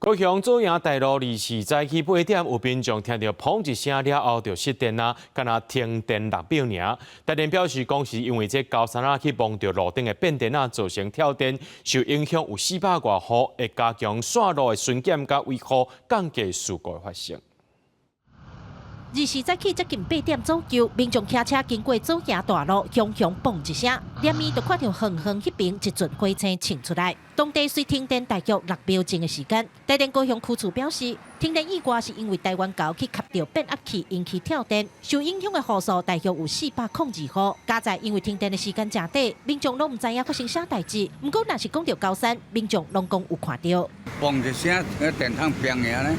高雄左營大路24早起8點，有民眾聽著砰一聲了後就失電啦，干焦停電6秒爾。台電表示講是因為這高山仔去摸著路頂的變電仔造成跳電，受影響有400外戶，會加強線路的巡檢佮維護，降低事故的發生。24早起接近8點左右，民眾騎車經過左營大路，雄雄嘣一聲，連面就看著遠遠彼邊一陣火星衝出來。當地隨停電大約6秒鐘的時間。台電高雄區處表示，停電意外是因為台灣猴去磕著變壓器引起跳電，受影響的戶數大約有402戶。佳哉因為停電的時間誠短，民眾攏毋知影發生啥代誌。毋過若是講著高山，民眾攏講有看著。嘣一聲，那電筒變爾呢，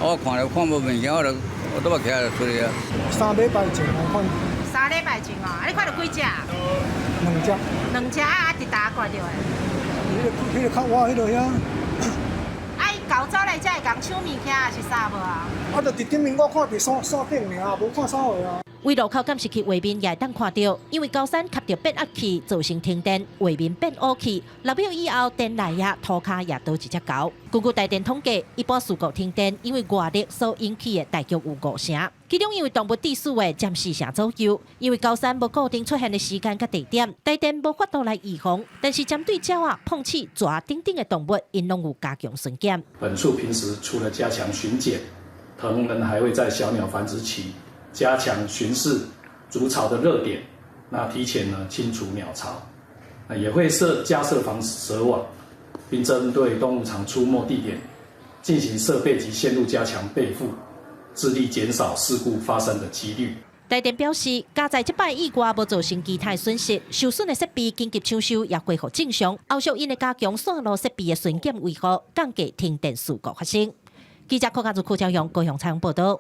我看著看無物件，我就我都嘛起來就出去啊。3禮拜前我看。3禮拜前哦，啊你看著幾隻？兩隻。兩隻啊，佇佗看著的？彼個較倚彼個遐。啊，伊猴走來遮會共搶物件抑是啥無啊？啊，就佇頂面我看佇線線頂爾，無看啥貨啊。佇路口監視器畫面也會當看著，因為高山磕著變壓器造成停電，畫面變烏去。6秒以後電來啊，塗跤也倒一隻猴。根據台電統計，一般事故停電因為外力所引起的大約有五成，其中因為動物致死的佔四成左右。因為高山無固定出現的時間佮地點，台電無法度來預防。但是針對鳥仔、碰鼠、蛇等等的動物，𪜶攏有加強巡檢。本處平時除了加強巡檢，同仁還會在小鳥繁殖期加強巡視築巢的熱點，那提前呢清除鳥巢，那也會設加設防蛇網，並針對動物常出沒地點進行設備及線路加強備負，致力減少事故發生的幾率。台電表示，佳哉這擺意外無造成其他損失，受損的設備緊急搶修也恢復正常。後續𪜶會加強線路設備的巡檢維護，降低停電事故發生。記者柯家如、柯昭陽高雄採訪報道。